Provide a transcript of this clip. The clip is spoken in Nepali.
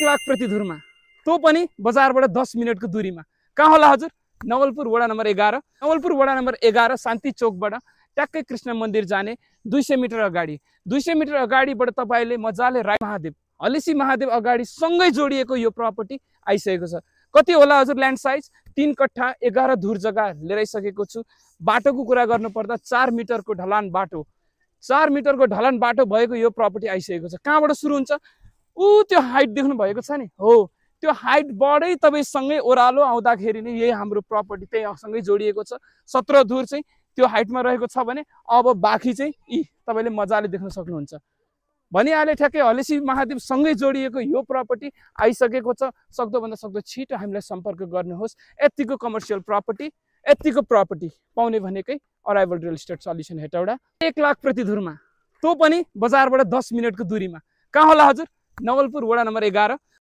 लाख प्रति धुरमा, त्यो पनि बजारबाट 10 मिनटको दूरीमा। कहाँ होला हजुर? नवलपुर वडा नम्बर 11। नवलपुर वडा नम्बर 11 शान्ति चोकबाट ट्याक्कै कृष्ण मन्दिर जाने 200 मिटर अगाडि, 200 मिटर अगाडिबाट तपाईले मजाले राई महादेव, हलेसी महादेव अगाडि सँगै जोडिएको यो प्रपर्टी आइसकेको छ। कति होला हजुर ल्यान्ड साइज? 3 कट्ठा 11 धुर जग्गा लिएर आइसकेको छु। बाटोको कुरा गर्नुपर्दा 4 मिटरको ढलान बाटो, 4 मिटरको ढलान बाटो भएको यो प्रपर्टी आइसकेको छ। कहाँबाट सुरु हुन्छ? त्यो हाइट देख्नु भएको छ नि, हो त्यो हाइटबाटै तपाईँ सँगै ओह्रालो आउँदाखेरि नै यही हाम्रो प्रपर्टी त्यही सँगै जोडिएको छ। 17 धुर चाहिँ त्यो हाइटमा रहेको छ भने अब बाँकी चाहिँ तपाईँले मजाले देख्न सक्नुहुन्छ। भनिहाले ठ्याक्कै हलेसी महादेव सँगै जोडिएको यो प्रपर्टी आइसकेको छ। सक्दोभन्दा सक्दो छिटो हामीलाई सम्पर्क गर्नुहोस्। यतिको कमर्सियल प्रपर्टी, यतिको प्रपर्टी पाउने भनेकै arrival real estate solution Hetauda. 1 lakh प्रति धुरमा, त्यो पनि बजारबाट 10 मिनटको दूरीमा। कहाँ होला हजुर? नवलपुर वडा नम्बर 11।